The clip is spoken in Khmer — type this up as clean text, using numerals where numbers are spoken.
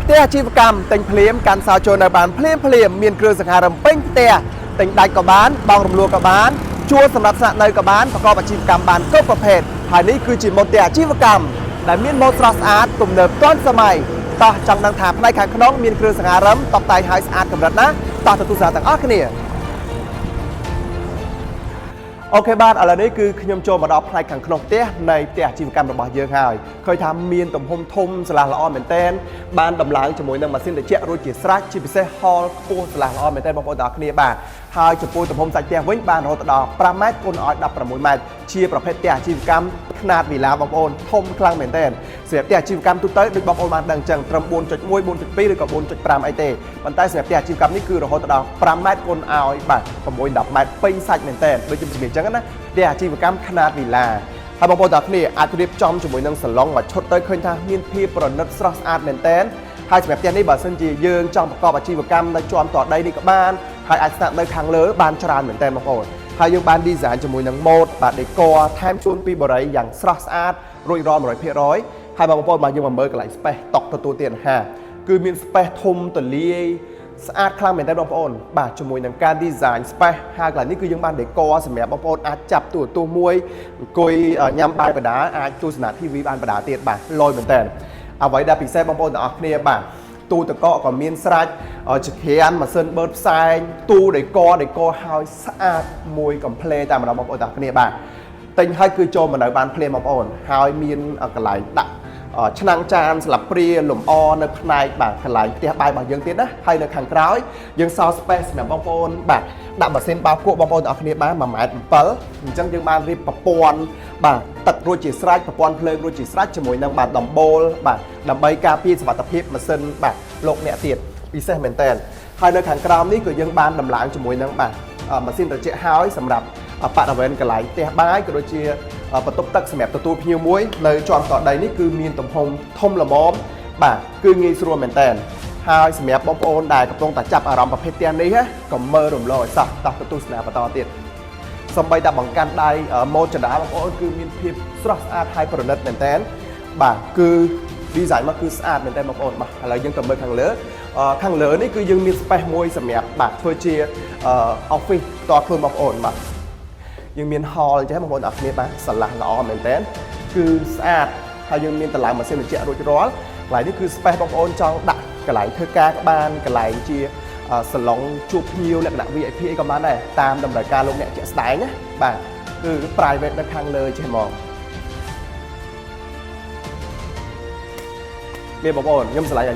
ផ្ទះអាជីវកម្មទិញភ្លាមកាន់សោចូលនៅបានភ្លាមភ្លាមមានគ្រឿងសង្ហារឹមពេញផ្ទះទិញដាច់ក៏បានបង់រំលោះក៏បានជួលសម្រាប់ស្នាក់នៅក៏បានប្រកបអាជីវកម្មបានគ្រប់ប្រភេទហើយនេះគឺជាម៉ូដផ្ទះអាជីវកម្មដែលមានម៉ូដស្រស់ស្អាតទំនើបទាន់សម័យតោះចង់ដឹងថាផ្នែកខាងក្នុងមានគ្រឿងសង្ហារឹមតុបតែងឲ្យស្អាតកម្រិតណាតោះទៅទស្សនាទាំងអស់គ្នា OK បាទឥឡូវនេះគឺខ្ញុំចូលមកដល់ផ្នែកខាងក្នុងផ្ទះនៃផ្ទះអាជីវកម្មរបស់យើងហើយឃើញថាមានទំហំធំស្រឡះល្អមែនទែនបានដំឡើងជាមួយនឹងម៉ាស៊ីនត្រជាក់រួចជាស្រេចជាពិសេស hall ខ្ពស់ស្រឡះល្អមែនទែនបងប្អូនទាំងអស់គ្នាបាទហើយចំពោះទំហំសាច់ផ្ទះវិញបានរហូតដល់5ម៉ែត្រគុណឲ្យ16ម៉ែត្រជាប្រភេទផ្ទះអាជីវកម្មខ្នាតវីឡាបងប្អូនធំខ្លាំងមែនទែនសម្រាប់ផ្ទះអាជីវកម្មទូទៅដូចបងប្អូនបានដឹងអញ្ចឹងត្រឹម4.1 4.2ឬក៏4.5អីទេប៉ុន្តែសម្រាប់ផ្ទះអាជីវកម្មនេះគឺរហូតដល់5ម៉ែត្រគុណឲ្យបាទ6 10ម៉ែត្រពេញសាច់មែនទែនដូចខ្ញុំជំរាបអញ្ចឹងណាផ្ទះអាជីវកម្មខ្នាតវីឡាហើយបងប្អូនទាំងគ្នាអាចរៀបចំជាមួយនឹងសាឡុងមួយឈុតទៅឃើញថាមានភាពប្រណិតស្រស់ស្អាតមែនទែនហើយសម្រាប់ផ្ទះនេះបើសិនជាយើងចង់ប្រកបអាជីវកម្មនៅជាប់តដីនេះក៏បានហើយអាចស្នាក់នៅខាងលើបានច្រើនមែនទែនបងប្អូនហើយយើងបាន design ជាមួយនឹងម៉ូដបាទ decor ថែមជូនពីបរិយយ៉ាងស្រស់ស្អាតរួចរាល់100%ហើយបងប្អូនបាទយើងមកមើលកន្លែង space តុកទទួលទានអាហារគឺមាន space ធំទលាយស្អាតខ្លាំងមែនទែនបងប្អូនបាទជាមួយនឹងការ design space ហើយកន្លែងនេះគឺយើងបាន decor សម្រាប់បងប្អូនអាចចាប់ទូរទស្សន៍មួយអង្គុយញ៉ាំបាយបដាអាចទស្សនា TV បានបដាទៀតបាទលយមែនទែនអ្វីដែលពិសេសបងប្អូនទាំងអស់គ្នាបាទទូទឹកកកក៏មានស្រេចចក្រានម៉ាស៊ីនបឺតផ្សែងទូ decor decor ហើយស្អាតមួយកំភ្លេតែម្ដងបងប្អូនទាំងអស់គ្នាបាទទិញហើយគឺចូលមកនៅបានភ្លាមបងប្អូនហើយមានកន្លែងដាក់ ឆ្នាំងចានស្លាបព្រាលំអនៅផ្នែកបាទកន្លែងផ្ទះបាយរបស់យើងទៀតណាហើយនៅខាងក្រោយយើងសល់ space សម្រាប់បងប្អូនបាទដាក់ម៉ាស៊ីនបោកគក់បងប្អូនទាំងអស់គ្នាបាន1ម៉ែត្រ7អញ្ចឹងយើងបានរៀបប្រព័ន្ធបាទទឹករួចជាស្រេចប្រព័ន្ធភ្លើងរួចជាស្រេចជាមួយនឹងបាទដំបូលបាទដើម្បីការពារសុវត្ថិភាពម៉ាស៊ីនបាទលោកអ្នកទៀតពិសេសមែនតើហើយនៅខាងក្រោមនេះក៏យើងបានដំឡើងជាមួយនឹងបាទម៉ាស៊ីនត្រជាក់ហើយសម្រាប់បរិវេណកន្លែងផ្ទះបាយក៏ដូចជាបន្ទប់ទឹកសម្រាប់ទទួលភ្ញៀវមួយនៅជាន់តដីនេះគឺមានទំហំធំល្មមបាទគឺងាយស្រួលមែនតើហើយសម្រាប់បងប្អូនដែលកំពុងតែចាប់អារម្មណ៍ប្រភេទផ្ទះនេះកុំមើលរំលងឲ្យសោះតោះទៅទស្សនាបន្តទៀតសំបីតែបង្កាន់ដៃម៉ូតចដាបងប្អូនគឺមានភាពស្រស់ស្អាតហើយប្រណិតមែនតើបាទគឺ design មកគឺស្អាតមែនតើបងប្អូនបាទឥឡូវយើងទៅមើលខាងលើខាងលើនេះគឺយើងមាន space មួយសម្រាប់បាទធ្វើជា office ផ្ទាល់ខ្លួនបងប្អូនបាទយើងមាន hall ចេះបងប្អូនអរគ្នាបាទស្រឡះល្អមែនតើគឺស្អាតហើយយើងមានតម្លៃម៉ាស៊ីនត្រជាក់រួចរាល់កន្លែងនេះគឺ space បងប្អូនចង់ដាក់កន្លែងធ្វើការក៏បានកន្លែងជាសាឡុងជួបភ្ញៀវលក្ខណៈ VIP អីក៏បានដែរតាមតម្រូវការលោកអ្នកជាក់ស្ដែងណាបាទគឺ private នៅខាងលើចេះហ្មងមានបងប្អូនខ្ញុំស្រឡាញ់